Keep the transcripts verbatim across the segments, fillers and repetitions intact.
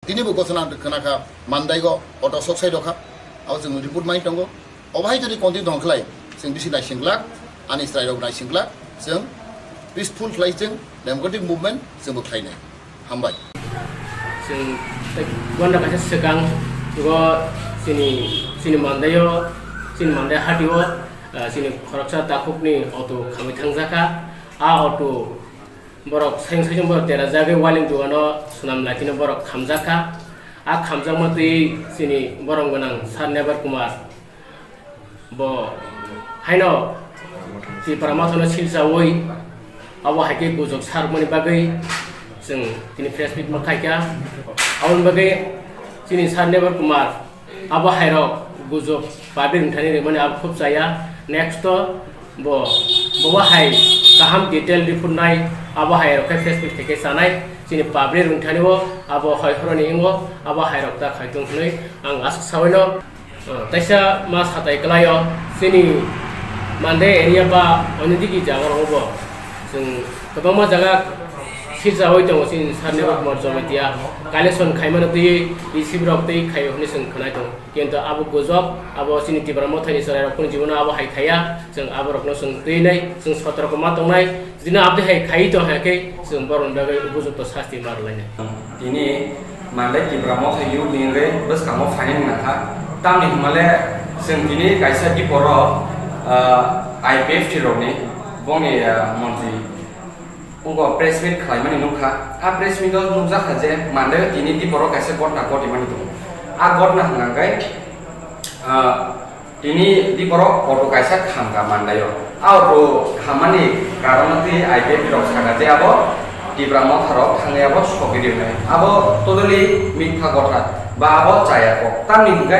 Tini bo gosona khna kha, Mandai go auto sok sai rokha, abo chwng report mai tongo. Obo hai jodi continue tong khlai, chwng bisi naising glak, ani chwrai rok naising glak, chwng peaceful khlai, chwng democratic movement chwng bo khlai nai. Hambai. Chwng tei gwanda kaisa swkang go chini, chini Mandai o, chini Mandai hati o, ah, chini khoroksa takhuk ni auto khamwi thangjakha. A auto borok sayung sayung borok tera jagwi waling dugano swnam lai tino borok khamjakha. A khamjakma twi chini borom gwnang Sir Nebar Kumar bo haino Tipra Mothano silchawi abo hai khe gujok sarmani bagwi chwng tini press meet ma khaikha. Aboni bagwi chini Sir Nebar Kumar abo hairok gujok public wngthani rimani abo khub chaya. Next o bo, bo hai kaham detail report nai abo hairok khe press meet khe khe chanai chini public wngthani o abo hoi horoni wngo abo hairok ta khai tong hwnwi ang aswk sawi no. Ah, taisa ma satai kwlaio, chini Mandai area ba onidigi jaga rogo bo chwng kwbangma jaga sirjawi tongo chini Sir Nebar Kumar Jamatia. Collection khaimano twi receive rok twi khaio hwnwi chwng khwnai tongo. Kintu abo gujok, abo chini Tipra Mothani chwrai rok kunu jibono abo hai khaiya, chwng abo rokno chwng twi nai, chwng sotorko ma tongnai. Jodi no aboni hai khai tong hai khe chwng borokni bagwi upojukto sasti ma rwlainai. Tini Mandai Tipra Motha youth ni hwnwi bwskango phainani nangkha. Tamni hwnmale chwng tini kaisa diporo, ah, I P F T rokni bongni, ah, montri wngkha press meet khlaimani nukha. A press meet o nukjakha je Mandai o tini diporo kaisa gotna gotwimani tongo. A gotna hwnkha khe, ah, Tini di borok auto kaisa khamkha Mandai o. A auto khammani karon twi I P F T rok sakha je abo Tipra Motha rok thangwi abo sogwi rinai. Abo totally mitha kotha ba abo chaya kok. Tamni hwnkhe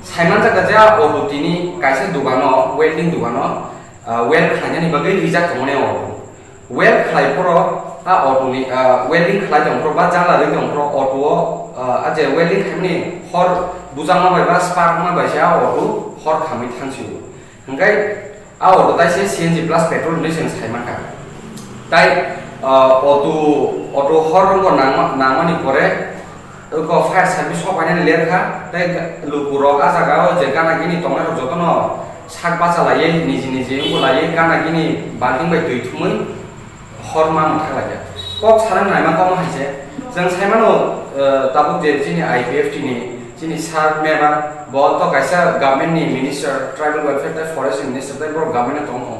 saimanjakha je a auto tini kaisa dogano, welding dogano, ah, weld khlainani bagwi rijak tongmani auto. Weld khlai phoro a auto ni, ah, welding khlai tong phoro ba jala rwi tong phoro auto o, ah, a je welding khaimani hor bujakma bai ba spark ma bai se a auto hor khamwi thang sio. Hwnkhe a auto tai se C N G plus petrol hinwi chwng sai mankha. Tai, ah, auto, auto hor rwngkha nangma-, nangmani pore Oko fire service sok painani ler kha, tei ga-, lukurok a jaga o je gana gini tongnai rok jotono sak bacha laiwi niji niji wngbo laiwi gana gini balting bai twi thumwi hor ma mwthak lai kha. Kok sana naima kok hai se, chwng sai mano, eh, tabuk je chini I P F T ni chini sir member bo to kaisa government ni minister, tribal welfare tei forest minister tei borok government o tong kho.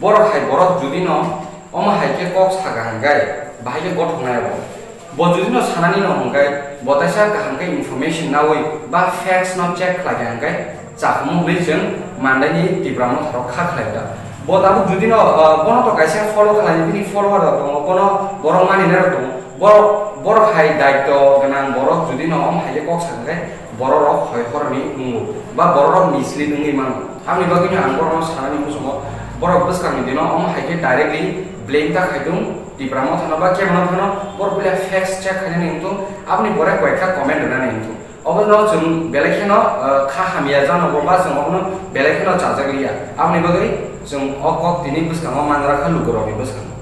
Borok hai borok judi no omo hai khe kok saka hwnkhe bahai khe gothok nai abo. Bo judi no sanani no hwnkhe bo taisa kaham khe information nawi ba facts no check khlai kha hwnkhe chakhumu hwnwi chwng Mandai ni Tipra Motha rok kha khlai da. Bo tabuk judi no, ah, bono to kaisa follow khlai bini follower rok tongo, bono borok mani nai rok tongo. Borok, borok hai daityo gwnang borok judi no omo hai khe kok saka hwnkhe borok rok hoi horni wngo ba borok rok mislead wngwi mano. Aboni bagwino ang borokno sanani muchungo, borok bwskangni dino omo hai khe directly blame ta khai tung Tipra Mothano ba kebono phano, borok bile facts check khainani wng tung, aboni pore koi kha comment rwnani wng tung. Obono chwng belai kheno, eh, kha hamya jano bo ba chwng obono belai kheno chajak liya. Aboni bagwi chwng o kok tini bwskango manra kha lukurokni bwskango.